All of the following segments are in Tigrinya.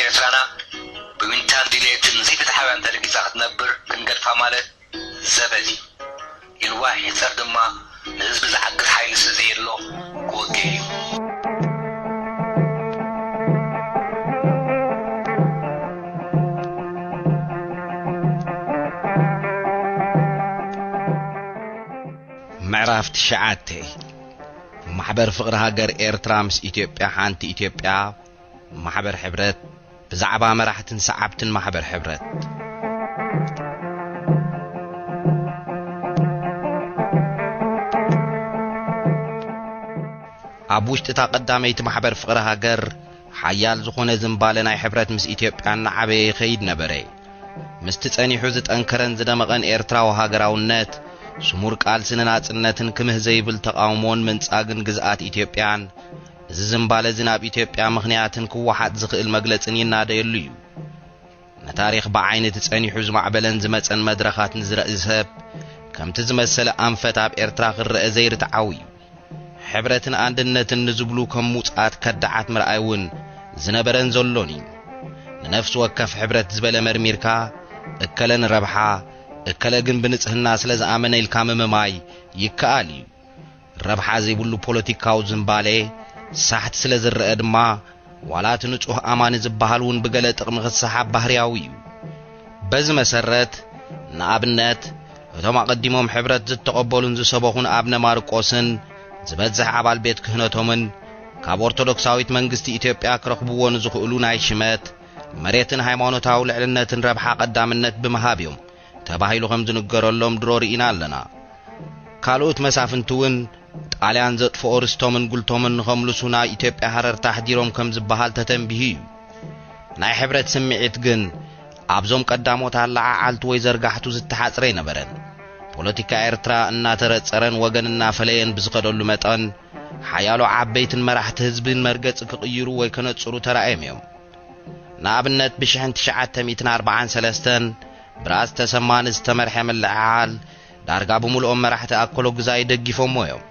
ኤርትራና ብዊንታን ድሌትን ዘይፍትሓውያን ተረጊጻ ክትነብር ክንገድፋ ማለት ዘበት እዩ። ኢልዋ ሂትለር ድማ ንህዝቢ ዝዓግስ ሓይሊ ስለ ዘየሎ ክወግእ እዩ። ምዕራፍ ትሽዓተ። ማሕበር ፍቕሪ ሃገር ኤርትራ ምስ ኢትዮጵያ ሓንቲ ኢትዮጵያ፣ ማሕበር ሕብረት፣ ብዛዕባ መራሕትን ሰዓብትን ማሕበር ሕብረት። ኣብ ውሽጢ እታ ቀዳመይቲ ማሕበር ፍቕሪ ሃገር፣ ሓያል ዝኾነ ዝንባለ ናይ ሕብረት ምስ ኢትዮጵያ እናዓበየ ይኸይድ ነበረ። ምስቲ ጸኒሑ ዝጠንከረን ዝደመቐን ኤርትራዊ ሃገራውነት፣ ስሙር ቃልሲ ንናጽነትን ክምህ ዘይብል ተቓውሞን ምንጻግን ግዝኣት ኢትዮጵያን፣ እዚ ዝንባለ እዚ ናብ ኢትዮጵያ ምኽንያትን ክወሓጥ ዝኽእል መግለጽን ይናደየሉ እዩ። ንታሪኽ ብዓይኒ እቲ ጸኒሑ ዝማዕበለን ዝመጸን መድረኻት ንዝርኢ ሰብ፣ ከምቲ ዝመሰለ ኣንፈት ኣብ ኤርትራ ክረአ ዘይርትዓዊ እዩ። ሕብረትን ኣንድነትን ንዝብሉ ከም ምውጻኣት ከዳዓት ምርኣይ እውን ዝነበረን ዘሎን እዩ። ንነፍሲ ወከፍ ሕብረት ዝበለ መርሚርካ፣ እከለ ንረብሓ፣ እከለ ግን ብንጽህና ስለ ዝኣመነ ኢልካ ምምማይ ይከኣል እዩ። ረብሓ ዘይብሉ ፖለቲካዊ ዝንባሌ ሳሕቲ ስለ ዝረአ ድማ፣ ዋላ እቲ ንጹህ ኣማኒ ዝበሃል እውን ብገለ ጥቕሚ ክሰሓብ ባህርያዊ እዩ። በዚ መሰረት፣ ንኣብነት፣ እቶም ኣቐዲሞም ሕብረት ዝተቐበሉን ዝሰበኹን ኣብነ ማርቆስን ዝበዝሕ ኣባል ቤት ክህነቶምን ካብ ኦርቶዶክሳዊት መንግስቲ ኢትዮጵያ ክረኽብዎ ንዝኽእሉ ናይ ሽመት፣ መሬትን ሃይማኖታዊ ልዕልነትን ረብሓ ቀዳምነት ብምሃብ እዮም ተባሂሉ ከም ዝንገረሎም ድሮ ርኢና ኣለና። ካልኦት መሳፍንቲ እውን ጣልያን ዘጥፍኦ ርስቶምን ጉልቶምን ንኸምልሱ ናብ ኢትዮጵያ ሃረርታ ኣሕዲሮም ከም ዝበሃል ተተንቢሁ እዩ። ናይ ሕብረት ስምዒት ግን ኣብዞም ቀዳሞት ኣለዓዓልቲ ወይ ዘርጋሕቱ ዝተሓጽረ ኣይነበረን። ፖለቲካ ኤርትራ እናተረጸረን ወገን እናፈለየን ብዝኸደሉ መጠን፣ ሓያሎ ዓበይትን መራሕቲ ህዝብን መርገጺ ክቕይሩ ወይ ከነጽሩ ተራእዮም እዮም። ንኣብነት፣ ብሽሕን ትሽዓተ ሚእትን ኣርባዓን ሰለስተን ብራስ ተሰማ ንዝተመርሐ ምልዕዓል፣ ዳርጋ ብምልኦም መራሕቲ ኣከሎ ግዛይ ደጊፎሞ እዮም።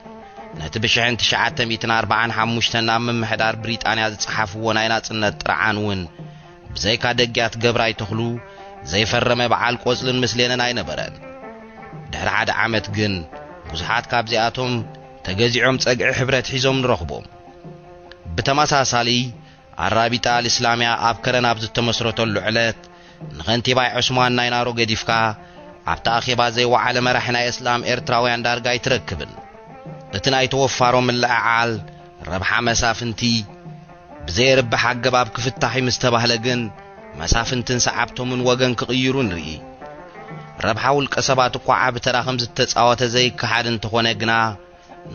ነቲ ብሽሕን ትሽዓተ ሚእትን ኣርባዓን ሓሙሽተን ናብ ምምሕዳር ብሪጣንያ ዝጸሓፍዎ ናይ ናጽነት ጥርዓን እውን፣ ብዘይካ ደግያት ገብራይ ተኽሉ፣ ዘይፈረመ በዓል ቆጽልን ምስሌንን ኣይነበረን። ድሕሪ ሓደ ዓመት ግን፣ ብዙሓት ካብዚኣቶም ተገዚዖም ጸግዒ ሕብረት ሒዞም ንረኽቦም። ብተመሳሳሊ፣ ኣራቢጣ ኣልእስላምያ ኣብ ከረን ኣብ ዝተመስረተሉ ዕለት፣ ንኸንቲባይ ዑስማን ናይናሮ ገዲፍካ፣ ኣብቲ ኣኼባ ዘይወዓለ መራሒ ናይ እስላም ኤርትራውያን ዳርጋ ኣይትረክብን። እቲ ናይ ተወፋሮ ምልዕዓል፣ ረብሓ መሳፍንቲ ብዘየርብሕ ኣገባብ ክፍታሕ እዩ ምስ ተባህለ ግን፣ መሳፍንትን ሰዓብቶምን ወገን ክቕይሩ ንርኢ። ረብሓ ውልቀ ሰባት እኳ ዓቢ ተራ ከም ዝተጻወተ ዘይከሓድ እንተኾነ ግና፣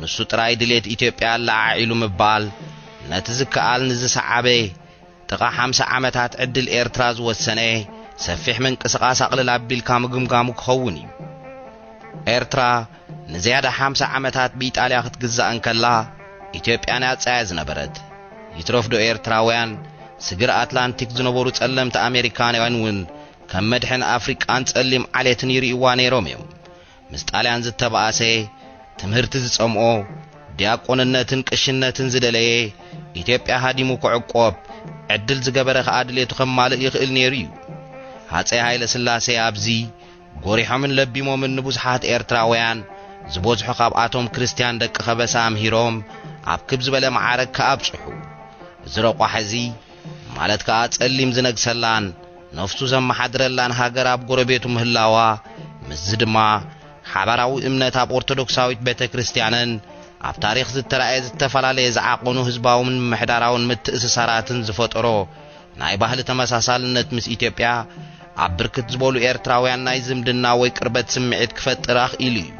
ንሱ ጥራይ ድሌት ኢትዮጵያ ኣለዓዒሉ ምባል፣ ነቲ ዝከኣል ንዝሰዓበ ጥቓ ሓምሳ ዓመታት ዕድል ኤርትራ ዝወሰነ ሰፊሕ ምንቅስቓስ ኣቕልል ኣቢልካ ምግምጋሙ ክኸውን እዩ። ኤርትራ ንዝያዳ ሓምሳ ዓመታት ብኢጣልያ ክትግዛእ እንከላ፣ ኢትዮጵያ ናይ ኣጻያ ዝነበረት። ይትረፍዶ ኤርትራውያን፣ ስግር ኣትላንቲክ ዝነበሩ ጸለምቲ ኣሜሪካውያን እውን ከም መድሕን ኣፍሪቃን ጸሊም ዓሌትን ይርእይዋ ነይሮም እዮም። ምስ ጣልያን ዝተባኣሰ፣ ትምህርቲ ዝጸምኦ፣ ዲያቆንነትን ቅሽነትን ዝደለየ፣ ኢትዮጵያ ሃዲሙ ክዕቆብ ዕድል ዝገበረ ከኣ ድሌቱ ከማልእ ይኽእል ነይሩ እዩ። ሃጸይ ሃይለ ስላሴ ኣብዚ ጎሪሖምን ለቢሞምን ንብዙሓት ኤርትራውያን፣ ዝበዝሑ ካብኣቶም ክርስትያን ደቂ ከበሳ ኣምሂሮም ኣብ ክብ ዝበለ መዓረግ ከኣብጽሑ። እዚ ረቋሒ እዚ፣ ማለት ከኣ ጸሊም ዝነግሰላን ነፍሱ ዘመሓድረላን ሃገር ኣብ ጎረቤቱ ምህላዋ፣ ምስዚ ድማ ሓባራዊ እምነት ኣብ ኦርቶዶክሳዊት ቤተ ክርስትያንን ኣብ ታሪኽ ዝተራእየ ዝተፈላለየ ዝዓቆኑ ህዝባውን ምምሕዳራውን ምትእስሳራትን ዝፈጠሮ ናይ ባህሊ ተመሳሳልነት ምስ ኢትዮጵያ ኣብ ብርክት ዝበሉ ኤርትራውያን ናይ ዝምድና ወይ ቅርበት ስምዒት ክፈጥር ኣኽኢሉ እዩ።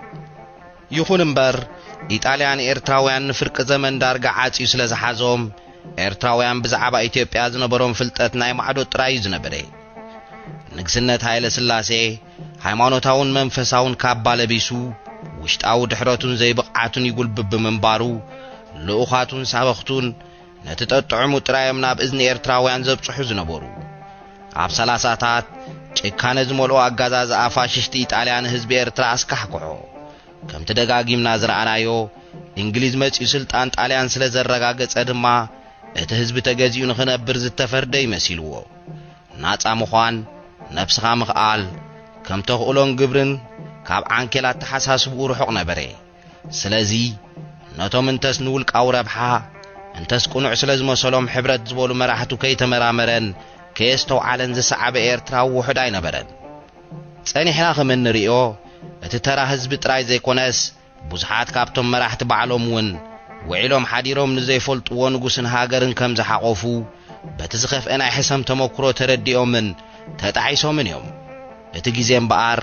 ይኹን እምበር፣ ኢጣልያ ንኤርትራውያን ንፍርቂ ዘመን ዳርጋ ዓጽዩ ስለ ዝሓዞም፣ ኤርትራውያን ብዛዕባ ኢትዮጵያ ዝነበሮም ፍልጠት ናይ ማዕዶ ጥራይ እዩ ዝነበረ። ንግስነት ሃይለ ስላሴ፣ ሃይማኖታውን መንፈሳውን ካባ ለቢሱ፣ ውሽጣዊ ድሕረቱን ዘይብቕዓቱን ይጉልብብ ብምንባሩ፣ ልኡኻቱን ሳበኽቱን ነቲ ጠጥዕሙ ጥራይ እዮም ናብ እዝኒ ኤርትራውያን ዘብጽሑ ዝነበሩ። ኣብ ሰላሳታት፣ ጭካነ ዝመልኦ ኣጋዛዝኣ ፋሽስት ኢጣልያ ንህዝቢ ኤርትራ ኣስካሕክሖ። ከምቲ ደጋጊምና ዝረኣናዮ፣ እንግሊዝ መጺኡ ስልጣን ጣልያን ስለ ዘረጋገጸ ድማ፣ እቲ ህዝቢ ተገዚኡ ንኽነብር ዝተፈርደ ይመሲልዎ። ናጻ ምዃን፣ ነብስኻ ምኽኣል፣ ከም ተኽእሎን ግብርን ካብ ዓንኬል ኣተሓሳስብኡ ርሑቕ ነበረ። ስለዚ፣ ነቶም እንተስ ንውልቃዊ ረብሓ፣ እንተስ ቅኑዕ ስለ ዝመሰሎም ሕብረት ዝበሉ መራሕቱ ከይተመራመረን ከየስተውዓለን ዝሰዓበ ኤርትራዊ ውሑድ ኣይነበረን። ጸኒሕና ከም እንርእዮ፣ እቲ ተራ ህዝቢ ጥራይ ዘይኮነስ፣ ብዙሓት ካብቶም መራሕቲ ባዕሎም እውን፣ ውዒሎም ሓዲሮም ንዘይፈልጥዎ ንጉስን ሃገርን ከም ዝሓቖፉ፣ በቲ ዝኸፍአ ናይ ሕሰም ተመክሮ ተረዲኦምን ተጣዒሶምን እዮም። እቲ ግዜ እምበኣር፣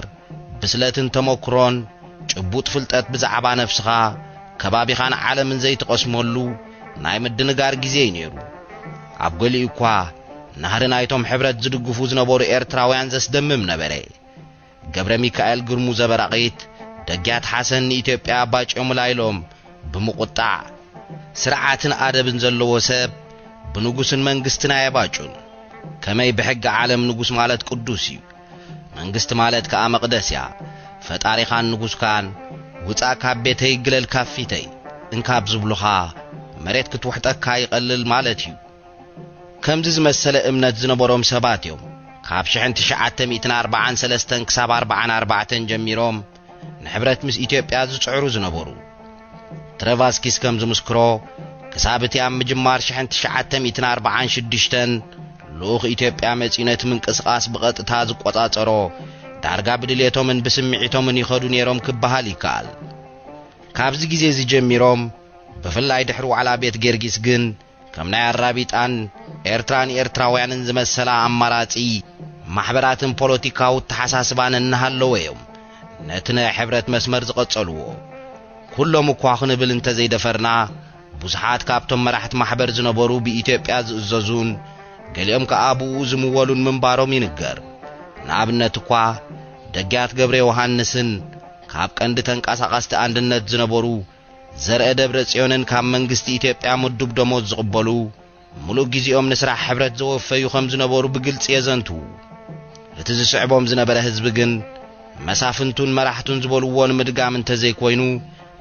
ብስለትን ተመክሮን፣ ጭቡጥ ፍልጠት ብዛዕባ ነፍስኻ፣ ከባቢኻን ዓለምን ዘይትቐስመሉ ናይ ምድንጋር ግዜ እዩ ነይሩ። ኣብ ገሊኡ እኳ፣ ናህሪ ናይቶም ሕብረት ዝድግፉ ዝነበሩ ኤርትራውያን ዘስደምም ነበረ። ገብረ ሚካኤል ግርሙ ዘበራቒት፣ ደጊያት ሓሰን ንኢትዮጵያ ኣባጭዮምላ ኢሎም ብምቑጣዕ፣ ስርዓትን ኣደብን ዘለዎ ሰብ ብንጉስን መንግስትን ኣየባጩን። ከመይ ብሕጊ ዓለም ንጉስ ማለት ቅዱስ እዩ። መንግስቲ ማለት ከኣ መቕደስ እያ። ፈጣሪኻን ንጉስካን፣ "ውጻእ ካብ ቤተይ፣ ግለል ካብ ፊተይ" እንካብ ዝብሉኻ፣ መሬት ክትውሕጠካ ይቐልል ማለት እዩ። ከምዚ ዝመሰለ እምነት ዝነበሮም ሰባት እዮም ካብ ሽሕን ትሽዓተ ሚእትን ኣርባዓን ሰለስተን ክሳብ ኣርባዓን ኣርባዕተን ጀሚሮም ንሕብረት ምስ ኢትዮጵያ ዝጽዕሩ ዝነበሩ። ትረቫስኪስ ከም ዝምስክሮ፣ ክሳብ እቲ ኣብ ምጅማር ሽሕን ትሽዓተ ሚእትን ኣርባዓን ሽዱሽተን ልኡኽ ኢትዮጵያ መጺኡ ነቲ ምንቅስቓስ ብቐጥታ ዝቆጻጸሮ፣ ዳርጋ ብድልየቶምን ብስምዒቶምን ይኸዱ ነይሮም ክበሃል ይከኣል። ካብዚ ግዜ እዚ ጀሚሮም፣ ብፍላይ ድሕሪ ዋዕላ ቤት ጌርጊስ ግን፣ ከም ናይ ኣራቢጣን ኤርትራን ኤርትራውያንን ዝመሰላ ኣማራጺ ማሕበራትን ፖለቲካዊ ኣተሓሳስባን እናሃለወ እዮም ነቲ ናይ ሕብረት መስመር ዝቐጸልዎ። ኩሎም እኳ ክንብል እንተዘይደፈርና፣ ብዙሓት ካብቶም መራሕቲ ማሕበር ዝነበሩ ብኢትዮጵያ ዝእዘዙን ገሊኦም ከኣ ብኡ ዝምወሉን ምንባሮም ይንገር። ንኣብነት እኳ፣ ደጊያት ገብረ ዮሃንስን ካብ ቀንዲ ተንቀሳቐስቲ ኣንድነት ዝነበሩ ዘርአ ደብረ ጽዮንን ካብ መንግስቲ ኢትዮጵያ ምዱብ ደሞዝ ዝቕበሉ፣ ምሉእ ግዜኦም ንስራሕ ሕብረት ዘወፈዩ ከም ዝነበሩ ብግልጺ የዘንትዉ። እቲ ዝስዕቦም ዝነበረ ህዝቢ ግን፣ መሳፍንቱን መራሕቱን ዝበልዎ ንምድጋም እንተዘይኮይኑ፣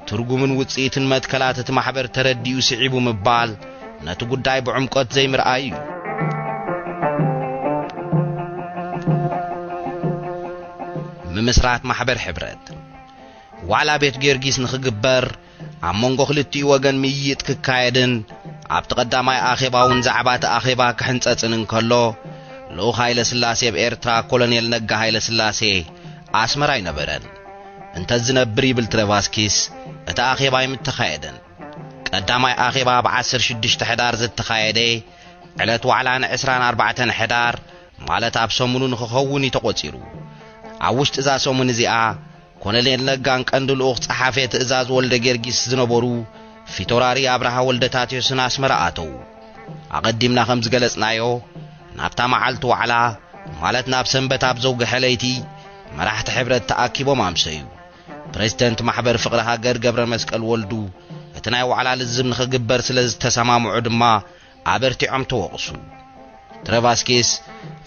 ትርጉምን ውጽኢትን መትከላት እቲ ማሕበር ተረዲኡ ስዒቡ ምባል ነቲ ጉዳይ ብዕምቆት ዘይምርኣይ እዩ። ምምስራት ማሕበር ሕብረት። ዋዕላ ቤት ጊዮርጊስ ንኽግበር ኣብ መንጎ ክልቲኡ ወገን ምይይጥ ክካየድን ኣብቲ ቀዳማይ ኣኼባ እውን ዛዕባ እቲ ኣኼባ ክሕንጸጽን እንከሎ፣ ልኡኽ ሃይለ ስላሴ ኣብ ኤርትራ ኮሎኔል ነጋ ሃይለ ስላሴ ኣስመራ ኣይነበረን። እንተዝነብር ይብል ትረቫስኪስ፣ እቲ ኣኼባ ኣይምተኻየደን። ቀዳማይ ኣኼባ ኣብ ዓሰርተ ሽዱሽተ ሕዳር ዝተኻየደ፣ ዕለት ዋዕላ ንዕስራን ኣርባዕተን ሕዳር፣ ማለት ኣብ ሰሙኑ ንኽኸውን እዩ ተቖጺሩ። ኣብ ውሽጢ እዛ ሰሙን እዚኣ፣ ኮሎኔል ነጋን ቀንዲ ልኡኽ ጸሓፌ ትእዛዝ ወልደ ጊዮርጊስ ዝነበሩ ፊቶራሪ ኣብርሃ ወልደታቴዎስን ኣስመራ ኣተዉ። ኣቐዲምና ከም ዝገለጽናዮ፣ ናብታ መዓልቲ ዋዕላ፣ ማለት ናብ ሰንበት ኣብ ዘውግሐ ለይቲ፣ መራሕቲ ሕብረት ተኣኪቦም ኣምሰዩ። ፕሬዝደንት ማሕበር ፍቕሪ ሃገር ገብረ መስቀል ወልዱ፣ እቲ ናይ ዋዕላ ልዝብ ንኽግበር ስለ ዝተሰማምዑ ድማ፣ ኣበርቲዖም ተወቕሱ። ትረቫስኪስ፣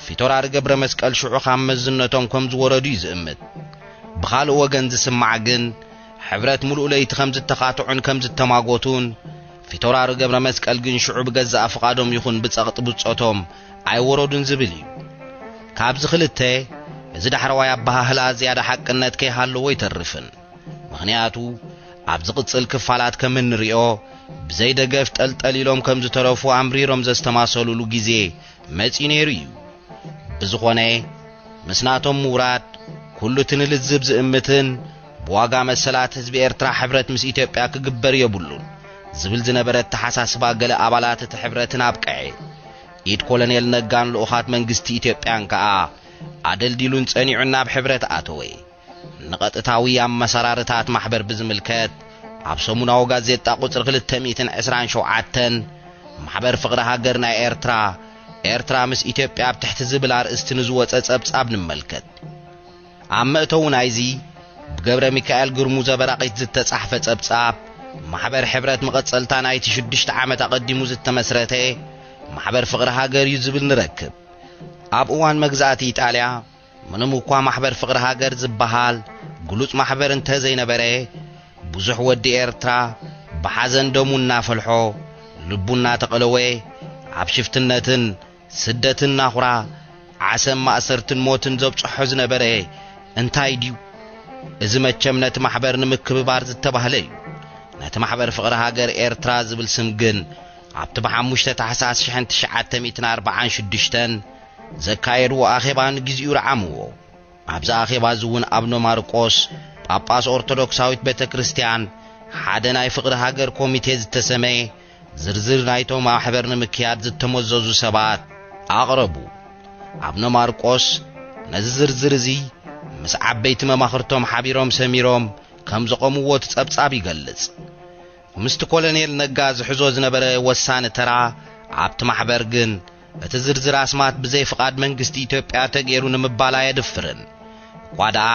ፊቶራሪ ገብረ መስቀል ሽዑ ካብ መዝነቶም ከም ዝወረዱ እዩ ዝእምት። ብኻልእ ወገን ዝስማዕ ግን፣ ሕብረት ምሉእ ለይቲ ከም ዝተኻትዑን ከም ዝተማጎቱን፣ ፊቶራሪ ገብረ መስቀል ግን ሽዑ ብገዛእ ፍቓዶም ይኹን ብጸቕጢ ብጾቶም ኣይወረዱን ዝብል እዩ። ካብዚ ክልተ፣ እዚ ዳሕረዋይ ኣበሃህላ ዝያዳ ሓቅነት ከይሃለዎ ኣይተርፍን። ምኽንያቱ፣ ኣብ ዝቕጽል ክፋላት ከም እንሪኦ፣ ብዘይ ደገፍ ጠልጠል ኢሎም ከም ዝተረፉ ኣምሪሮም ዘስተማሰሉሉ ግዜ መጺኡ ነይሩ እዩ። ብዝኾነ፣ ምስ ናቶም ምውራድ፣ ኩሉ እቲ ንልዝብ ዝእምትን ብዋጋ መሰላት ህዝቢ ኤርትራ ሕብረት ምስ ኢትዮጵያ ክግበር የብሉን ዝብል ዝነበረ ኣተሓሳስባ ገለ ኣባላት እቲ ሕብረትን ኣብቅዐ። ኢድ ኮሎኔል ነጋን ልኡኻት መንግስቲ ኢትዮጵያን ከኣ ኣደልዲሉን ጸኒዑን ናብ ሕብረት ኣተወ። ንቐጥታዊ ኣመሰራርታት ማሕበር ብዝምልከት፣ ኣብ ሰሙናዊ ጋዜጣ ቁጽሪ ክልተ ሚእትን ዕስራን ሸውዓተን፣ ማሕበር ፍቕሪ ሃገር ናይ ኤርትራ፣ ኤርትራ ምስ ኢትዮጵያ ኣብ ትሕቲ ዝብል ኣርእስቲ ንዝወጸ ጸብጻብ ንመልከት። ኣብ መእተዊ ናይዚ፣ ብገብረ ሚካኤል ግርሙ ዘበራቒት ዝተጻሕፈ ጸብጻብ፣ ማሕበር ሕብረት መቐጸልታ ናይቲ ሽዱሽተ ዓመት ኣቐዲሙ ዝተመስረተ ማሕበር ፍቕሪ ሃገር እዩ ዝብል ንረክብ። ኣብ እዋን መግዛእቲ ኢጣልያ፣ ምንም እኳ ማሕበር ፍቕሪ ሃገር ዝበሃል ግሉጽ ማሕበር እንተ ዘይነበረ፣ ብዙሕ ወዲ ኤርትራ ብሓዘን ደሙ እናፈልሖ፣ ልቡ እናተቐለወ፣ ኣብ ሽፍትነትን ስደትን ናኹራ፣ ዓሰብ ማእሰርትን ሞትን ዘብጽሖ ዝነበረ እንታይ ድዩ? እዚ መቸም ነቲ ማሕበር ንምክብባር ዝተባህለ እዩ። ነቲ ማሕበር ፍቕሪ ሃገር ኤርትራ ዝብል ስም ግን ኣብቲ ብ5 ታሕሳስ ሽሕን ትሽዓተ ሚእትን ኣርባዓን ሽዱሽተን ዘካየድዎ ኣኼባ ንግዚኡ ረዓምዎ። ኣብዚ ኣኼባ እዚ እውን ኣቡነ ማርቆስ ጳጳስ ኦርቶዶክሳዊት ቤተ ክርስቲያን ሓደ ናይ ፍቕሪ ሃገር ኮሚቴ ዝተሰመየ ዝርዝር ናይቶም ማሕበር ንምክያድ ዝተመዘዙ ሰባት ኣቕረቡ። ኣቡነ ማርቆስ ነዚ ዝርዝር እዚ ምስ ዓበይቲ መማኽርቶም ሓቢሮም ሰሚሮም ከም ዘቐምዎ እቲ ጸብጻብ ይገልጽ። ምስቲ ኮሎኔል ነጋ ዝሕዞ ዝነበረ ወሳኒ ተራ ኣብቲ ማሕበር ግን እቲ ዝርዝር ኣስማት ብዘይ ፍቓድ መንግስቲ ኢትዮጵያ ተገይሩ ንምባል ኣየድፍርን። እኳ ደኣ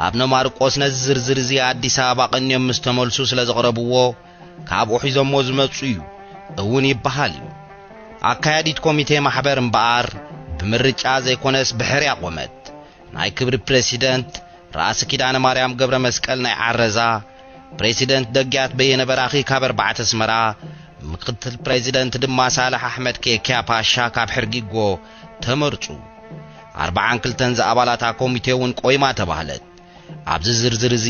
ኣቡነ ማርቆስ ነዚ ዝርዝር እዚ ኣዲስ ኣበባ ቀንዮም ምስ ተመልሱ ስለ ዘቕረብዎ፣ ካብኡ ሒዞሞ ዝመጹ እዩ እውን ይበሃል እዩ። ኣካያዲት ኮሚቴ ማሕበር እምበኣር ብምርጫ ዘይኮነስ ብሕርያ ቆመት። ናይ ክብሪ ፕሬሲደንት ራእሲ ኪዳነ ማርያም ገብረ መስቀል ናይ ዓረዛ፣ ፕሬሲደንት ደግያት በየነ በራኺ ካብ ኣርባዕተ ኣስመራ፣ ምክትል ፕሬዚደንት ድማ ሳልሕ ኣሕመድ ኬኪያ ፓሻ ካብ ሕርጊጎ ተመርጹ። ኣርባዓን ክልተን ዝኣባላታ ኮሚቴ እውን ቆይማ ተባህለት። ኣብዚ ዝርዝር እዚ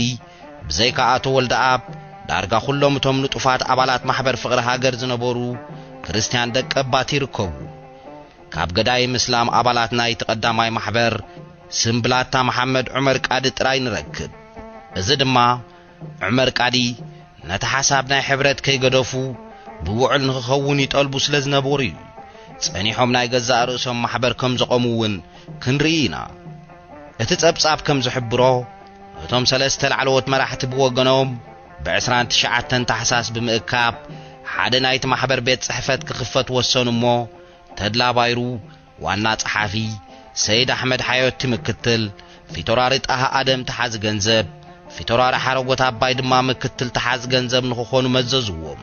ብዘይካ ኣቶ ወልደኣብ ዳርጋ ኩሎም እቶም ንጡፋት ኣባላት ማሕበር ፍቕሪ ሃገር ዝነበሩ ክርስትያን ደቀባት ይርከቡ። ካብ ገዳይ ምስላም ኣባላት ናይቲ ቀዳማይ ማሕበር ስም ብላታ መሓመድ ዑመር ቃዲ ጥራይ ንረክብ። እዚ ድማ ዑመር ቃዲ ነቲ ሓሳብ ናይ ሕብረት ከይገደፉ ብውዕል ንኽኸውን ይጠልቡ ስለ ዝነበሩ እዩ። ጸኒሖም ናይ ገዛእ ርእሶም ማሕበር ከም ዘቐሙ እውን ክንርኢ ኢና። እቲ ጸብጻብ ከም ዝሕብሮ፣ እቶም ሰለስተ ላዕለዎት መራሕቲ ብወገኖም ብ ዕስራን ትሽዓተን ታሕሳስ ብምእካብ ሓደ ናይቲ ማሕበር ቤት ጽሕፈት ክኽፈት ወሰኑ እሞ፣ ተድላ ባይሩ ዋና ጸሓፊ፣ ሰይድ ኣሕመድ ሓዮቲ ምክትል፣ ፊተውራሪ ጣሃ ኣደም ተሓዚ ገንዘብ፣ ፊተውራሪ ሓረጎት ኣባይ ድማ ምክትል ተሓዚ ገንዘብ ንኽኾኑ መዘዝዎም።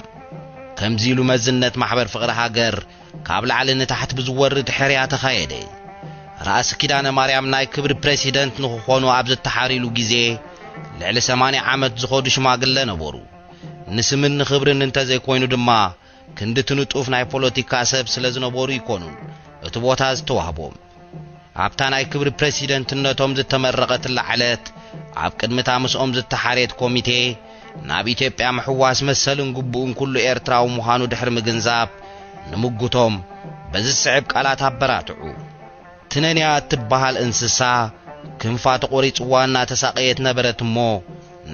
ከምዚ ኢሉ መዝነት ማሕበር ፍቕሪ ሃገር ካብ ላዕሊ ንታሕቲ ብዝወርድ ሕርያ ተኻየደ። ራእሲ ኪዳነ ማርያም ናይ ክብሪ ፕሬሲደንት ንኽኾኑ ኣብ ዝተሓርይሉ ግዜ፣ ልዕሊ ሰማንያ ዓመት ዝኸዱ ሽማግለ ነበሩ። ንስምን ንኽብርን እንተዘይኮይኑ ድማ፣ ክንዲ እቲ ንጡፍ ናይ ፖለቲካ ሰብ ስለ ዝነበሩ ይኮኑን እቲ ቦታ ዝተዋህቦም። ኣብታ ናይ ክብሪ ፕሬሲደንትነቶም ዝተመረቐትላ ዕለት፣ ኣብ ቅድሚታ ምስኦም ዝተሓርየት ኮሚቴ፣ ናብ ኢትዮጵያ ምሕዋስ መሰልን ግቡእን ኩሉ ኤርትራዊ ምዃኑ ድሕሪ ምግንዛብ፣ ንምጉቶም በዚ ዝስዕብ ቃላት ኣበራትዑ። ትነንያ እትበሃል እንስሳ ክንፋ ተቖሪጽዋ እናተሳቐየት ነበረት እሞ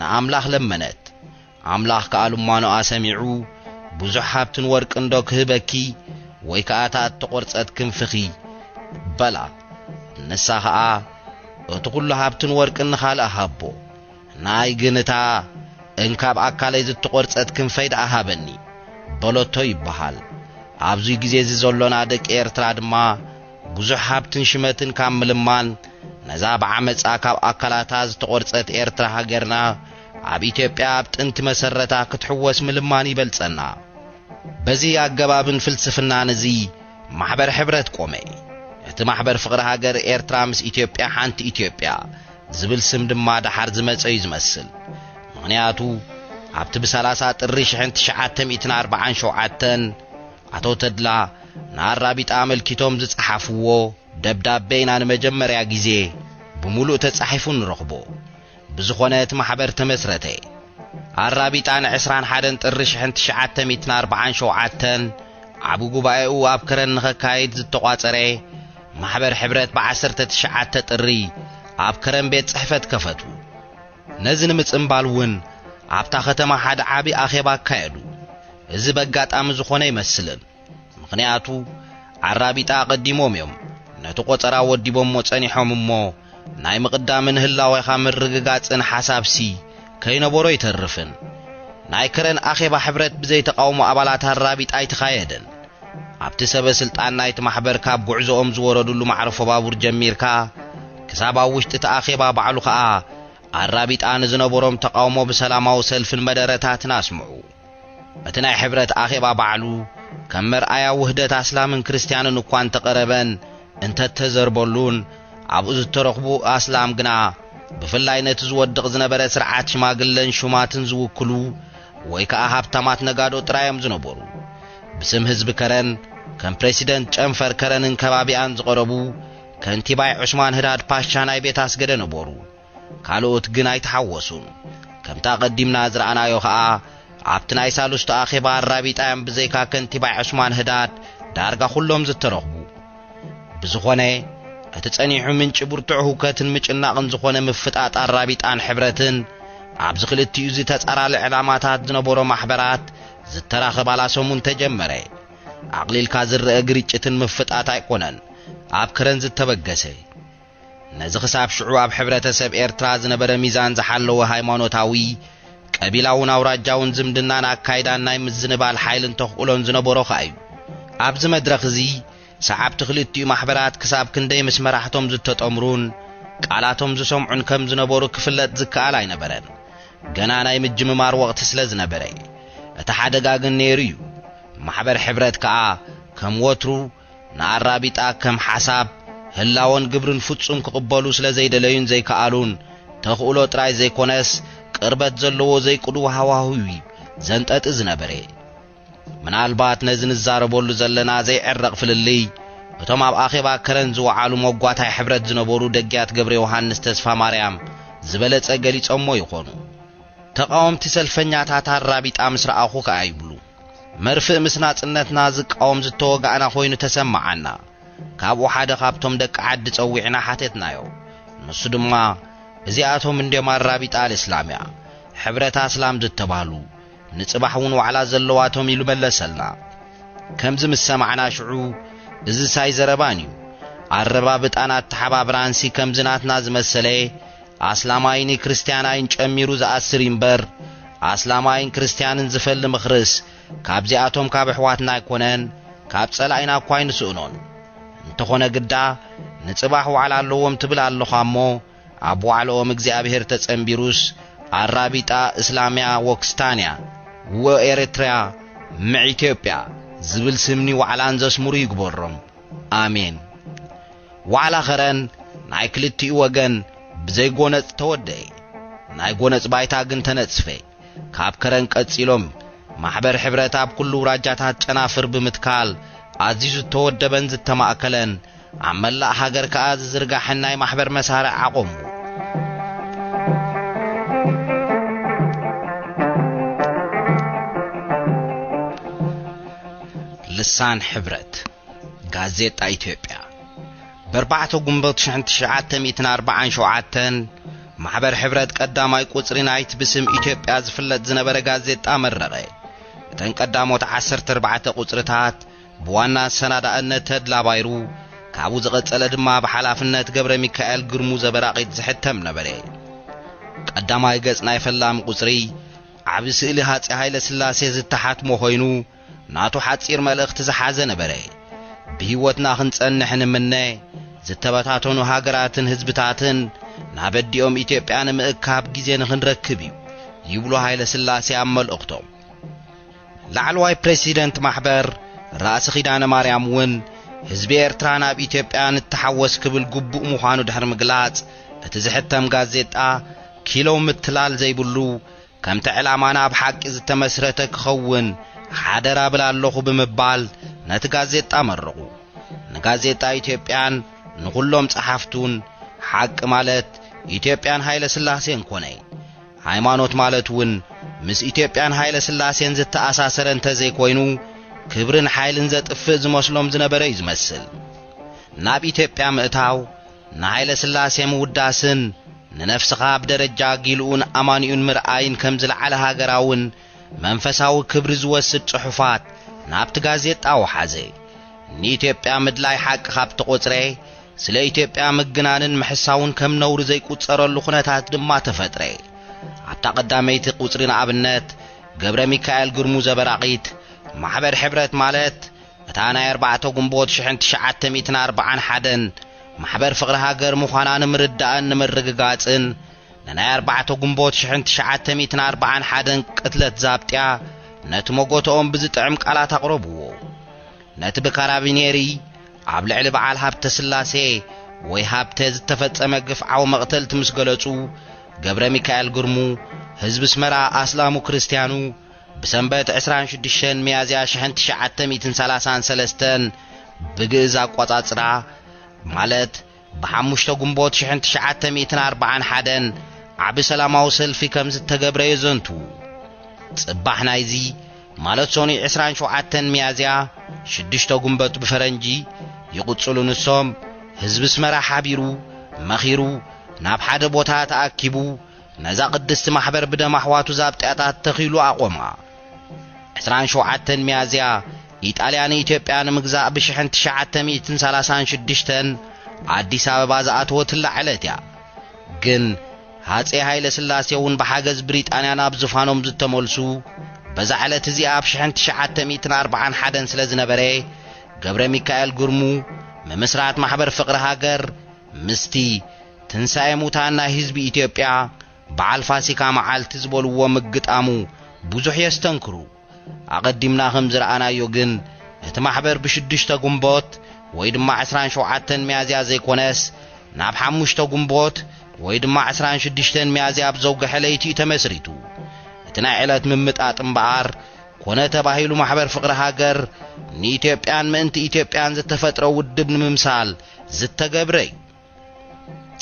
ንኣምላኽ ለመነት። ኣምላኽ ከኣ ልማኖኣ ሰሚዑ፣ ብዙሕ ሃብትን ወርቅን ዶ ክህበኪ፣ ወይ ከኣ እታ እተቖርጸት ክንፍኺ? በላ። ንሳ ኸኣ፣ እቲ ኹሉ ሃብትን ወርቅን ንኻልእ ሃቦ፣ ንኣይ ግን እታ እንካብ ኣካለይ ዝትቖርጸት ክንፈይ ደኣ ሃበኒ፣ በለቶ ይበሃል። ኣብዚ ግዜ እዚ ዘሎና ደቂ ኤርትራ ድማ ብዙሕ ሃብትን ሽመትን ካብ ምልማን፣ ነዛ ብዓመጻ ካብ ኣካላታ ዝተቖርጸት ኤርትራ ሃገርና ኣብ ኢትዮጵያ ኣብ ጥንቲ መሰረታ ክትሕወስ ምልማን ይበልጸና። በዚ ኣገባብን ፍልስፍናን እዚ ማሕበር ሕብረት ቆመ። እቲ ማሕበር ፍቕሪ ሃገር ኤርትራ ምስ ኢትዮጵያ ሓንቲ ኢትዮጵያ ዝብል ስም ድማ ደሓር ዝመጸ እዩ ዝመስል። ምኽንያቱ ኣብቲ ብ30 ጥሪ ሽሕን ትሽዓተ ሚእትን ኣርባዓን ሸውዓተን ኣቶ ተድላ ንኣራቢጣ ኣመልኪቶም ዝጸሓፍዎ ደብዳቤ ኢና ንመጀመርያ ግዜ ብምሉእ ተጻሒፉ ንረኽቦ። ብዝኾነ እቲ ማሕበር ተመስረተ። ኣራቢጣ ን ዕስራን ሓደን ጥሪ ሽሕን ትሽዓተ ሚእትን ኣርባዓን ሸውዓተን ዓቢ ጉባኤኡ ኣብ ከረን ንኸካይድ ዝተቋጸረ ማሕበር ሕብረት ብ ዓሰርተ ትሽዓተ ጥሪ ኣብ ከረን ቤት ጽሕፈት ከፈቱ። ነዚ ንምጽንባል እውን ኣብታ ከተማ ሓደ ዓቢ ኣኼባ ኣካየዱ። እዚ በጋጣሚ ዝኾነ ኣይመስልን። ምኽንያቱ ዓራቢጣ ኣቐዲሞም እዮም ነቲ ቆጸራ ወዲቦሞ ጸኒሖም እሞ፣ ናይ ምቕዳምን ህላዌኻ ምርግጋጽን ሓሳብሲ ከይነበሮ ኣይተርፍን። ናይ ከረን ኣኼባ ሕብረት ብዘይ ተቓውሞ ኣባላት ኣራቢጣ ኣይተኻየደን። ኣብቲ ሰበ ስልጣን ናይቲ ማሕበር ካብ ጉዕዞኦም ዝወረዱሉ ማዕረፎ ባቡር ጀሚርካ፣ ክሳብ ኣብ ውሽጢ እቲ ኣኼባ ባዕሉ ኸኣ ኣራቢጣ ንዝነበሮም ተቓውሞ ብሰላማዊ ሰልፍን መደረታትን ኣስምዑ። እቲ ናይ ሕብረት ኣኼባ ባዕሉ ከም መርኣያ ውህደት ኣስላምን ክርስትያንን እኳ እንተቐረበን እንተተዘርበሉን፣ ኣብኡ ዝተረኽቡ ኣስላም ግና ብፍላይ ነቲ ዝወድቕ ዝነበረ ስርዓት ሽማግለን ሹማትን ዝውክሉ ወይ ከኣ ሃብታማት ነጋዶ ጥራይ እዮም ዝነበሩ። ብስም ህዝቢ ከረን ከም ፕሬሲደንት ጨንፈር ከረንን ከባቢኣን ዝቐረቡ ከንቲባይ ዑስማን ህዳድ ፓሻ ናይ ቤት ኣስገደ ነበሩ። ካልኦት ግን ኣይተሓወሱን። ከምታ ቀዲምና ዝረኣናዮ ኸኣ ኣብቲ ናይ ሳልስቱ ኣኼባ ኣራቢጣ እዮም ብዘይካ ከንቲባይ ዑስማን ህዳድ ዳርጋ ኩሎም ዝተረኽቡ። ብዝኾነ እቲ ጸኒሑ ምንጪ ብርቱዕ ህውከትን ምጭናቕን ዝኾነ ምፍጣጥ ኣራቢጣን ሕብረትን ኣብዚ ክልቲኡ ዝተጻራለ ዕላማታት ዝነበሮ ማሕበራት ዝተራኸባላ ሰሙን ተጀመረ። ኣቕሊልካ ዝረአ ግርጭትን ምፍጣት ኣይኮነን ኣብ ከረን ዝተበገሰ። ነዚ ክሳብ ሽዑ ኣብ ሕብረተሰብ ኤርትራ ዝነበረ ሚዛን ዝሓለወ ሃይማኖታዊ፣ ቀቢላውን ኣውራጃውን ዝምድናን ኣካይዳን ናይ ምዝንባል ሓይልን ተኽእሎን ዝነበሮ ከኣ እዩ። ኣብዚ መድረኽ እዚ ሰዓብቲ ክልቲኡ ማሕበራት ክሳብ ክንደይ ምስ መራሕቶም ዝተጠምሩን ቃላቶም ዝሰምዑን ከም ዝነበሩ ክፍለጥ ዝከኣል ኣይነበረን። ገና ናይ ምጅምማር ወቕቲ ስለ ዝነበረ፣ እቲ ሓደጋ ግን ነይሩ እዩ። ማሕበር ሕብረት ከኣ ከም ወትሩ ንኣራቢጣ ከም ሓሳብ፣ ህላወን ግብርን ፍጹም ክቕበሉ ስለ ዘይደለዩን ዘይከኣሉን፣ ተኽእሎ ጥራይ ዘይኮነስ ቅርበት ዘለዎ ዘይቅዱው ሃዋህው እዩ ዘንጠጢ ዝነበረ። ምናልባት ነዚ ንዛረበሉ ዘለና ዘይዕረቕ ፍልልይ፣ እቶም ኣብ ኣኼባ ከረን ዝወዓሉ መጓታይ ሕብረት ዝነበሩ ደግያት ገብረ ዮሃንስ ተስፋ ማርያም ዝበለጸ ገሊጾሞ ይኾኑ። ተቓወምቲ ሰልፈኛታት ኣራቢጣ ምስ ረኣኹ ከኣ ይብሉ፣ መርፍእ ምስ ናጽነትና ዝቃወም ዝተወጋእና ኮይኑ ተሰማዓና። ካብኡ ሓደ ካብቶም ደቂ ዓዲ ጸዊዕና ሓተትናዮ። ንሱ ድማ፣ "እዚኣቶም እንድዮም ኣራቢጣ ኣልእስላምያ፣ ሕብረት ኣስላም ዝተባህሉ፣ ንጽባሕ እውን ዋዕላ ዘለዋቶም" ኢሉ መለሰልና። ከምዚ ምስ ሰማዕና ሽዑ፣ "እዚ ሳይ ዘረባን እዩ፣ ኣረባብጣን ኣተሓባብራንሲ ከምዚ ናትና ዝመሰለ ኣስላማይን ክርስትያናይን ጨሚሩ ዝኣስር እዩ እምበር፣ ኣስላማይን ክርስትያንን ዝፈሊ ምኽርስ ካብዚኣቶም ካብ ኣሕዋትና ኣይኮነን፣ ካብ ጸላኢና እኳ ኣይንስእኖን። እንተኾነ ግዳ ንጽባሕ ዋዕላ ኣለዎም ትብል ኣለኻ እሞ፣ ኣብ ዋዕላኦም እግዚኣብሔር ተጸንቢሩስ፣ ኣራቢጣ እስላምያ ወክስታንያ ወኤርትርያ ምዕ ኢትዮጵያ ዝብል ስምኒ ዋዕላን ዘስምሩ ይግበሮም። ኣሜን። ዋዕላ ኸረን ናይ ክልቲኡ ወገን ብዘይ ጎነጽ ተወደኤ። ናይ ጎነጽ ባይታ ግን ተነጽፈ። ካብ ከረን ቀጺሎም ማሕበር ሕብረት ኣብ ኩሉ ውራጃታት ጨናፍር ብምትካል ኣዝዩ ዝተወደበን ዝተማእከለን ኣብ መላእ ሃገር ከኣ ዝዝርጋሕን ናይ ማሕበር መሳርዕ ኣቖሙ። ልሳን ሕብረት ጋዜጣ ኢትዮጵያ ብኣርባዕተ ጉንበት ሽሕን ትሽዓተ ሚእትን ኣርባዓን ሸውዓተን ማሕበር ሕብረት ቀዳማይ ቁጽሪ ናይቲ ብስም ኢትዮጵያ ዝፍለጥ ዝነበረ ጋዜጣ መረቐ። እተን ቀዳሞት ዓሰርተ ኣርባዕተ ቁጽርታት ብዋና ኣሰናዳእነት ተድላ ባይሩ፣ ካብኡ ዝቐጸለ ድማ ብሓላፍነት ገብረ ሚካኤል ግርሙ ዘበራቒት ዝሕተም ነበረ። ቀዳማይ ገጽ ናይ ፈላሚ ቁጽሪ ዓቢ ስእሊ ሃጺ ሃይለ ስላሴ ዝተሓትሞ ኮይኑ፣ ናቱ ሓጺር መልእኽቲ ዝሓዘ ነበረ። ብህይወትና ክንጸንሕ ንምነ፣ ዝተበታተኑ ሃገራትን ህዝብታትን ናብ ኣዲኦም ኢትዮጵያ ንምእካብ ግዜ ንኽንረክብ እዩ፣ ይብሉ ሃይለ ስላሴ ኣብ መልእኽቶም። ላዕለዋይ ፕሬሲደንት ማሕበር ራእሲ ኪዳነ ማርያም እውን ህዝቢ ኤርትራ ናብ ኢትዮጵያ ንተሓወስ ክብል ግቡእ ምዃኑ ድሕሪ ምግላጽ፣ እቲ ዝሕተም ጋዜጣ ኪሎ ምትላል ዘይብሉ፣ ከምቲ ዕላማና ኣብ ሓቂ ዝተመስረተ ክኸውን ሓደራ እብል ኣለኹ ብምባል ነቲ ጋዜጣ መረቑ። ንጋዜጣ ኢትዮጵያን ንኹሎም ጸሓፍቱን ሓቂ ማለት ኢትዮጵያን ሃይለ ስላሴን ኮነ። ሃይማኖት ማለት እውን ምስ ኢትዮጵያን ሃይለ ስላሴን ዝተኣሳሰረ እንተዘይኮይኑ፣ ክብርን ሓይልን ዘጥፍእ ዝመስሎም ዝነበረ እዩ ዝመስል። ናብ ኢትዮጵያ ምእታው፣ ንሃይለ ስላሴ ምውዳስን ንነፍስኻ ኣብ ደረጃ ጊልኡን ኣማኒኡን ምርኣይን ከም ዝለዓለ ሃገራውን መንፈሳዊ ክብሪ ዝወስድ ጽሑፋት ናብቲ ጋዜጣ ወሓዘ። ንኢትዮጵያ ምድላይ ሓቂ ካብ ተቖጽረ፣ ስለ ኢትዮጵያ ምግናንን ምሕሳውን ከም ነውሪ ዘይቁጸረሉ ኩነታት ድማ ተፈጥረ። ኣብታ ቀዳመይቲ ቁጽሪ ንኣብነት፣ ገብረ ሚካኤል ግርሙ ዘበራቒት፣ ማሕበር ሕብረት ማለት፣ እታ ናይ ኣርባዕተ ጉንቦት ሽሕን ትሽዓተ ሚእትን ኣርባዓን ሓደን ማሕበር ፍቕሪ ሃገር ምዃና ንምርዳእን ንምርግጋጽን፣ ንናይ ኣርባዕተ ጉንቦት ሽሕን ትሽዓተ ሚእትን ኣርባዓን ሓደን ቅትለት ዛብጥያ፣ ነቲ መጎተኦም ብዝጥዕም ቃላት ኣቕረብዎ። ነቲ ብካራቢኔሪ ኣብ ልዕሊ በዓል ሃብተ ስላሴ ወይ ሃብተ ዝተፈጸመ ግፍዓዊ መቕተልቲ ምስ ገለጹ፣ ገብረ ሚካኤል ግርሙ፣ ህዝቢ ኣስመራ ኣስላሙ ክርስትያኑ፣ ብሰንበት ዕስራን ሽዱሽተን ሚያዝያ ሽሕን ትሽዓተ ሚእትን ሰላሳን ሰለስተን ብግእዝ ኣቋጻጽራ፣ ማለት ብሓሙሽተ ግንቦት ሽሕን ትሽዓተ ሚእትን ኣርባዓን ሓደን ዓቢ ሰላማዊ ሰልፊ ከም ዝተገብረ የዘንቱ። ጽባሕ ናይዚ፣ ማለት ሰኑይ ዕስራን ሸውዓተን ሚያዝያ፣ ሽዱሽተ ግንቦት ብፈረንጂ፣ ይቕጽሉ። ንሶም፣ ህዝቢ ኣስመራ ሓቢሩ፣ መኺሩ፣ ናብ ሓደ ቦታ ተኣኪቡ፣ ነዛ ቅድስቲ ማሕበር ብደም ኣሕዋቱ ዛብጥያታት ተኺሉ ኣቖማ። ዕስራን ሸውዓተን ሚያዝያ፣ ኢጣልያ ንኢትዮጵያ ንምግዛእ ብሽሕን ትሽዓተ ሚእትን ሰላሳን ሽዱሽተን ኣዲስ ኣበባ ዝኣተወትላ ዕለት እያ። ግን ሃጼ ሃይለ ስላሴ እውን ብሓገዝ ብሪጣንያ ናብ ዝፋኖም ዝተመልሱ በዛ ዕለት እዚኣ ኣብ ሽሕን ትሽዓተ ሚእትን ኣርባዓን ሓደን ስለ ዝነበረ፣ ገብረ ሚካኤል ግርሙ፣ ምምስራት ማሕበር ፍቕሪ ሃገር፣ ምስቲ ትንሳኤ ሙታን ናይ ህዝቢ ኢትዮጵያ፣ በዓል ፋሲካ መዓልቲ ዝበልዎ ምግጣሙ ብዙሕ የስተንክሩ። ኣቐዲምና ከም ዝረኣናዮ ግን፣ እቲ ማሕበር ብሽዱሽተ ግንቦት ወይ ድማ ዕስራን ሸውዓተን ሚያዝያ ዘይኮነስ፣ ናብ ሓሙሽተ ግንቦት ወይ ድማ ዕስራን ሽዱሽተን ሚያዝያ ኣብ ዘውግሐ ለይቲ እዩ ተመስሪቱ። እቲ ናይ ዕለት ምምጣጥ እምበኣር፣ ኮነ ተባሂሉ ማሕበር ፍቕሪ ሃገር ንኢትዮጵያን ምእንቲ ኢትዮጵያን ዝተፈጥረ ውድብ ንምምሳል ዝተገብረ እዩ።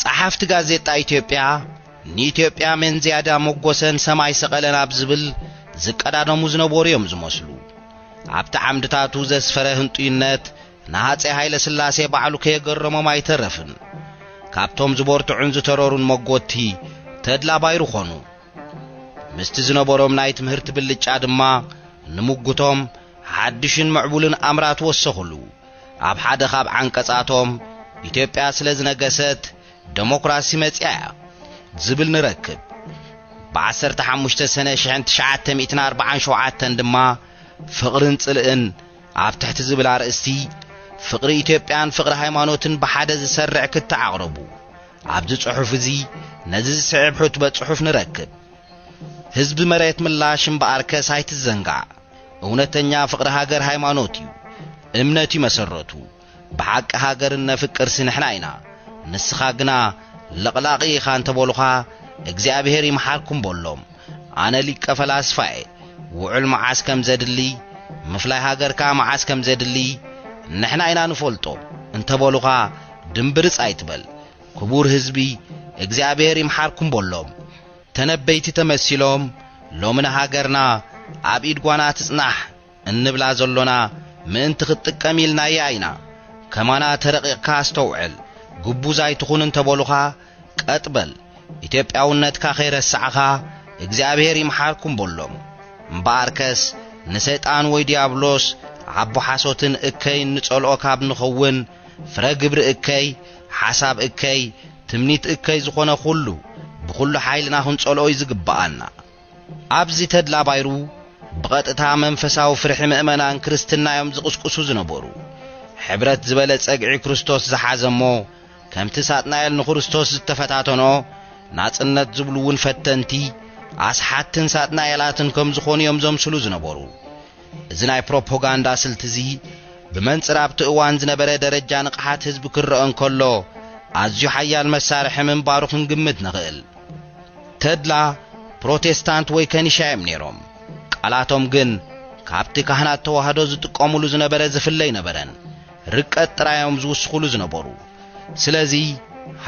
ጸሓፍቲ ጋዜጣ ኢትዮጵያ፣ ንኢትዮጵያ መን ዝያዳ መጎሰን ሰማይ ሰቐለን ኣብ ዝብል ዝቀዳደሙ ዝነበሩ እዮም ዝመስሉ። ኣብቲ ዓምድታቱ ዘስፈረ ህንጡይነት ንሃጼ ሃይለ ስላሴ ባዕሉ ከየገረሞም ኣይተረፍን። ካብቶም ዝበርትዑን ዝተረሩን መጎቲ ተድላ ባይሩ ኾኑ። ምስቲ ዝነበሮም ናይ ትምህርቲ ብልጫ ድማ፣ ንምጉቶም ሓድሽን ምዕቡልን ኣምራት ወሰኹሉ። ኣብ ሓደ ካብ ዓንቀጻቶም፣ ኢትዮጵያ ስለ ዝነገሰት ደሞክራሲ መጺኣ እያ ዝብል ንረክብ። ብዓሰርተ ሓሙሽተ ሰነ ሽሕን ትሽዓተ ሚእትን ኣርባዓን ሸውዓተን ድማ፣ ፍቕርን ጽልእን ኣብ ትሕቲ ዝብል ኣርእስቲ፣ ፍቕሪ ኢትዮጵያን ፍቕሪ ሃይማኖትን ብሓደ ዝሰርዕ ክተዓቕረቡ። ኣብዚ ጽሑፍ እዚ ነዚ ዝስዕብ ሕትመ ጽሑፍ ንረክብ። ህዝቢ መሬት ምላሽ እምበኣርከስ ኣይትዘንጋዕ። እውነተኛ ፍቕሪ ሃገር ሃይማኖት እዩ፣ እምነት እዩ መሰረቱ። ብሓቂ ሃገር እነፍቅርሲ ንሕና ኢና። ንስኻ ግና ለቕላቒ ኢኻ እንተበሉኻ፣ እግዚኣብሔር ይምሓርኩም በሎም። ኣነ ሊቀ ፈላስፋ እየ። ውዑል መዓስ ከም ዘድሊ፣ ምፍላይ ሃገር ከኣ መዓስ ከም ዘድሊ ንሕና ኢና ንፈልጦ እንተበሉኻ፣ ድምብርጽ ኣይትበል። ክቡር ህዝቢ፣ እግዚኣብሔር ይምሓርኩም በሎም። ተነበይቲ ተመሲሎም፣ ሎሚ ንሃገርና ኣብ ኢድ ጓና ትጽናሕ እንብላ ዘሎና ምእንቲ ክትጥቀም ኢልናያ ኢና። ከማና ተረቒቕካ ኣስተውዕል፣ ግቡዝ ኣይትኹን እንተበሉኻ፣ ቀጥ በል። ኢትዮጵያውነትካ ከይረሳዕኻ፣ እግዚኣብሔር ይምሓርኩም በሎም። እምበኣርከስ፣ ንሰይጣን ወይ ዲያብሎስ፣ ዓቦ ሓሶትን እከይን ንጸልኦ ካብ ንኸውን፣ ፍረ ግብሪ እከይ፣ ሓሳብ እከይ፣ ትምኒት እከይ ዝኾነ ኩሉ፣ ብኹሉ ሓይልና ክንጸልኦ እዩ ዝግብኣና። ኣብዚ ተድላ ባይሩ ብቐጥታ መንፈሳዊ ፍርሒ ምእመናን ክርስትና እዮም ዝቕስቅሱ ዝነበሩ። ሕብረት ዝበለ ጸግዒ ክርስቶስ ዝሓዘ እሞ፣ ከምቲ ሳጥናኤል ንክርስቶስ ዝተፈታተኖ፣ ናጽነት ዝብሉ እውን ፈተንቲ፣ ኣስሓትን ሳጥናኤላትን ከም ዝኾኑ እዮም ዘምስሉ ዝነበሩ። እዚ ናይ ፕሮፓጋንዳ ስልቲ እዚ፣ ብመንጽር ኣብቲ እዋን ዝነበረ ደረጃ ንቕሓት ህዝቢ ክረአ እንከሎ፣ ኣዝዩ ሓያል መሳርሒ ምንባሩ ክንግምት ንኽእል። ተድላ ፕሮቴስታንት ወይ ከኒሻ እዮም ነይሮም። ቃላቶም ግን ካብቲ ካህናት ተዋህዶ ዝጥቀሙሉ ዝነበረ ዝፍለ ኣይነበረን። ርቀት ጥራይ እዮም ዝውስኹሉ ዝነበሩ። ስለዚ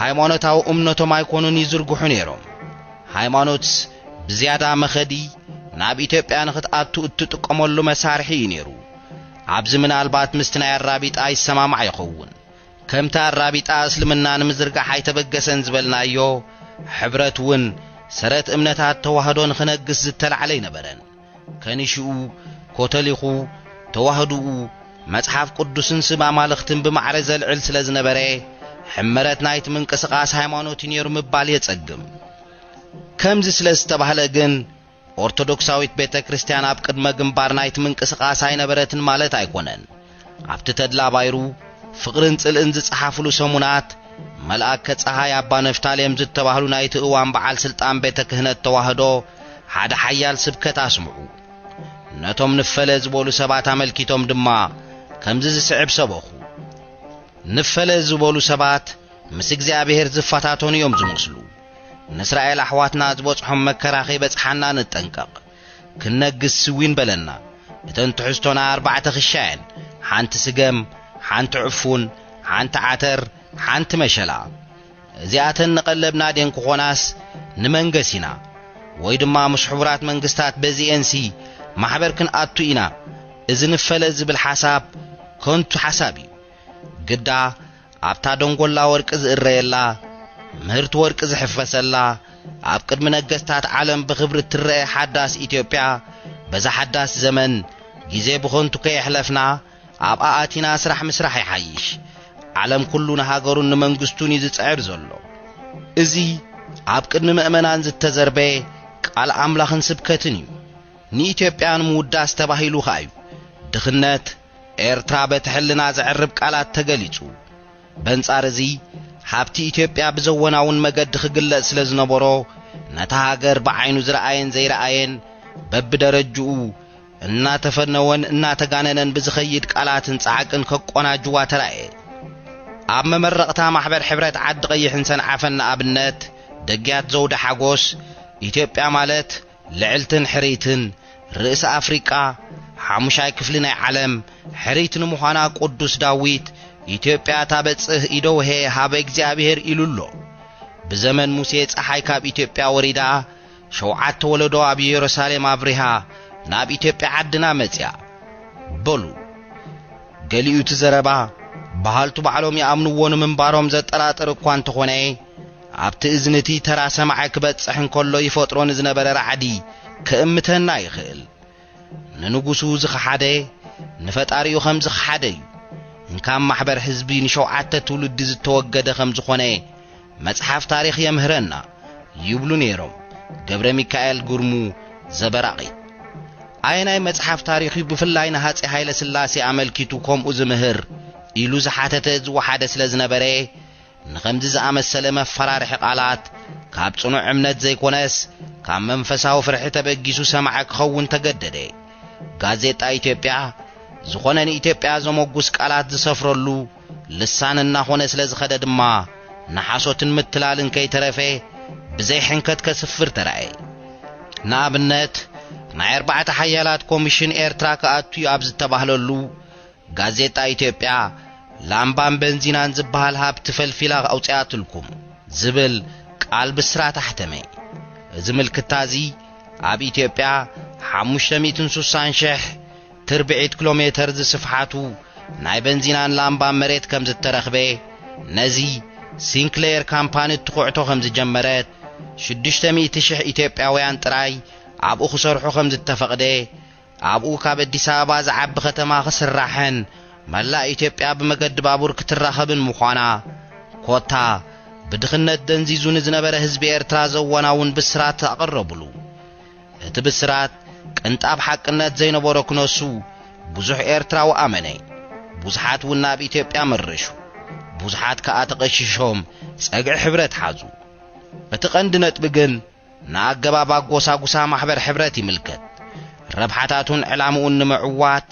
ሃይማኖታዊ እምነቶም ኣይኮኑን ይዝርግሑ ነይሮም። ሃይማኖትስ ብዝያዳ መኸዲ ናብ ኢትዮጵያ ንኽትኣቱ እትጥቀመሉ መሳርሒ እዩ ነይሩ። ኣብዚ ምናልባት ምስቲ ናይ ኣራቢጣ ይሰማማዕ ይኸውን። ከምቲ ኣራቢጣ እስልምና ንምዝርጋሕ ኣይተበገሰን ዝበልናዮ፣ ሕብረት እውን ሰረት እምነታት ተዋህዶ ንኽነግስ ዝተላዕለ ኣይነበረን። ከኒሽኡ፣ ኮተሊኹ፣ ተዋህድኡ፣ መጽሓፍ ቅዱስን ስም ኣማልኽትን ብማዕረ ዘልዕል ስለ ዝነበረ፣ ሕመረት ናይቲ ምንቅስቓስ ሃይማኖት እዩ ነይሩ ምባል የጸግም። ከምዚ ስለ ዝተባህለ ግን፣ ኦርቶዶክሳዊት ቤተ ክርስቲያን ኣብ ቅድመ ግንባር ናይቲ ምንቅስቓስ ኣይነበረትን ማለት ኣይኮነን። ኣብቲ ተድላ ባይሩ ፍቕርን ጽልእን ዝጸሓፍሉ ሰሙናት፣ መልኣከ ጸሃይ ኣባ ነፍታሌም ዝተባህሉ ናይቲ እዋን በዓል ስልጣን ቤተ ክህነት ተዋህዶ ሓደ ሓያል ስብከት ኣስምዑ። ነቶም ንፈለ ዝበሉ ሰባት ኣመልኪቶም ድማ ከምዚ ዝስዕብ ሰበኹ። ንፈለ ዝበሉ ሰባት ምስ እግዚኣብሔር ዝፈታተኑ እዮም ዝመስሉ። ንእስራኤል ኣሕዋትና ዝበጽሖም መከራ ከይበጽሓና ንጠንቀቕ። ክንነግስ ስዊን በለና። እተን ትሕዝቶና ኣርባዕተ ክሻ እየን። ሓንቲ ስገም፣ ሓንቲ ዕፉን፣ ሓንቲ ዓተር፣ ሓንቲ መሸላ። እዚኣተን ንቐለብና ደን ክኾናስ ንመንገስ ኢና፣ ወይ ድማ ምስ ሕቡራት መንግስታት በዚኤንሲ ማሕበር ክንኣቱ ኢና። እዚ ንፈለ ዝብል ሓሳብ ከንቱ ሓሳብ እዩ። ግዳ ኣብታ ደንጎላ ወርቂ ዝእረየላ፣ ምህርቲ ወርቂ ዝሕፈሰላ፣ ኣብ ቅድሚ ነገስታት ዓለም ብኽብሪ እትረአ ሓዳስ ኢትዮጵያ፣ በዛ ሓዳስ ዘመን ግዜ ብኸንቱ ከየሕለፍና ኣብኣ ኣቲና ስራሕ ምስራሕ ይሓይሽ። ዓለም ኩሉ ንሃገሩን ንመንግስቱን እዩ ዝጽዕር ዘሎ። እዚ ኣብ ቅድሚ ምእመናን ዝተዘርበ ቃል ኣምላኽን ስብከትን እዩ። ንኢትዮጵያ ንምውዳስ ተባሂሉ ኸኣ እዩ። ድኽነት ኤርትራ በቲ ሕልና ዘዕርብ ቃላት ተገሊጹ። በንጻር እዚ፣ ሃብቲ ኢትዮጵያ ብዘወናውን መገዲ ክግለጽ ስለ ዝነበሮ፣ ነታ ሃገር ብዓይኑ ዝረኣየን ዘይረኣየን፣ በብደረጅኡ እናተፈነወን እናተጋነነን ብዝኸይድ ቃላትን ጻዕቅን ከቆናጅዋ ተራእየ። ኣብ መመረቕታ ማሕበር ሕብረት ዓዲ ቀይሕን ሰንዓፈን ንኣብነት፣ ደግያት ዘውደ ሓጎስ፣ ኢትዮጵያ ማለት ልዕልትን ሕርይትን፣ ርእሲ ኣፍሪቃ፣ ሓሙሻይ ክፍሊ ናይ ዓለም፣ ሕርይቲ ንምዃና ቅዱስ ዳዊት፣ "ኢትዮጵያ ታበጽህ ኢደውሄ ሀበ እግዚኣብሔር" ኢሉ ኣሎ። ብዘመን ሙሴ ጸሓይ ካብ ኢትዮጵያ ወሪዳ፣ ሸውዓተ ወለዶ ኣብ ኢየሩሳሌም ኣብሪሃ፣ ናብ ኢትዮጵያ ዓድና መጽያ። በሉ፣ ገሊኡ እቲ ዘረባ፣ በሃልቱ ባዕሎም ይኣምንዎ ንምንባሮም ዘጠራጥር እኳ እንተኾነ፣ ኣብቲ እዝኒ እቲ ተራ ሰማዒ ክበጽሕ እንከሎ ይፈጥሮ ንዝነበረ ራዕዲ ክእምተና ይኽእል። ንንጉሱ ዝኸሓደ፣ ንፈጣሪኡ ከም ዝኸሓደ እዩ። እንካብ ማሕበር ህዝቢ ንሸውዓተ ትውልዲ ዝተወገደ ከም ዝኾነ መጽሓፍ ታሪኽ የምህረና፣ ይብሉ ነይሮም ገብረ ሚካኤል ግርሙ ዘበራቒት። ኣየናይ መጽሓፍ ታሪኽ እዩ ብፍላይ ንሃጼ ሃይለ ስላሴ ኣመልኪቱ ከምኡ ዝምህር? ኢሉ ዝሓተተ ዝወሓደ ስለ ዝነበረ፣ ንኸምዚ ዝኣመሰለ መፈራርሒ ቃላት ካብ ጽኑዕ እምነት ዘይኮነስ፣ ካብ መንፈሳዊ ፍርሒ ተበጊሱ ሰማዒ ክኸውን ተገደደ። ጋዜጣ ኢትዮጵያ፣ ዝኾነ ንኢትዮጵያ ዘሞጉስ ቃላት ዝሰፍረሉ ልሳን እናኾነ ስለ ዝኸደ ድማ፣ ንሓሶትን ምትላልን ከይተረፈ ብዘይ ሕንከት ከስፍር ተራእየ። ንኣብነት፣ ናይ ኣርባዕተ ሓያላት ኮሚሽን ኤርትራ ክኣቱ እዩ ኣብ ዝተባህለሉ፣ ጋዜጣ ኢትዮጵያ፣ "ላምባን በንዚናን ዝበሃል ሃብቲ ፈልፊላ ኣውጺኣትልኩም" ዝብል ቃል ብስራት ኣሕተመ። እዚ ምልክታ እዚ፣ ኣብ ኢትዮጵያ ሓሙሽተ ሚእትን ስሳን ሽሕ ትርብዒት ኪሎ ሜተር ዝስፍሓቱ ናይ በንዚናን ላምባን መሬት ከም ዝተረኽበ፣ ነዚ ሲንክሌር ካምፓኒ እትኹዕቶ ከም ዝጀመረት፣ ሽዱሽተ ሚእቲ ሽሕ ኢትዮጵያውያን ጥራይ ኣብኡ ክሰርሑ ከም ዝተፈቕደ፣ ኣብኡ ካብ ኣዲስ ኣበባ ዝዓቢ ከተማ ክስራሕን መላእ ኢትዮጵያ ብመገዲ ባቡር ክትራኸብን ምዃና፣ ኮታ ብድኽነት ደንዚዙ ንዝነበረ ህዝቢ ኤርትራ ዘዋናውን ብስራት ኣቐረቡሉ። እቲ ብስራት ቅንጣብ ሓቅነት ዘይነበሮ ክነሱ፣ ብዙሕ ኤርትራዊ ኣመነ። ብዙሓት እውን ናብ ኢትዮጵያ መረሹ። ብዙሓት ከኣ ተቐሺሾም ጸግዒ ሕብረት ሓዙ። እቲ ቀንዲ ነጥቢ ግን ንኣገባብ ኣጎሳጉሳ ማሕበር ሕብረት ይምልከት። ረብሓታቱን ዕላምኡን ንምዕዋት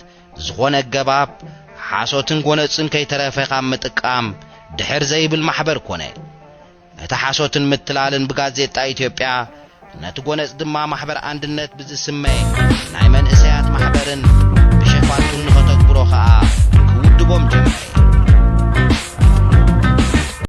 ዝኾነ ኣገባብ ሓሶትን ጎነጽን ከይተረፈ ካብ ምጥቃም ድሕር ዘይብል ማሕበር ኮነ። እቲ ሓሶትን ምትላልን ብጋዜጣ ኢትዮጵያ፣ ነቲ ጎነጽ ድማ ማሕበር ኣንድነት ብዝስመ ናይ መንእሰያት ማሕበርን ብሸፋቱን ንኸተግብሮ ኸኣ ክውድቦም ጀመረ።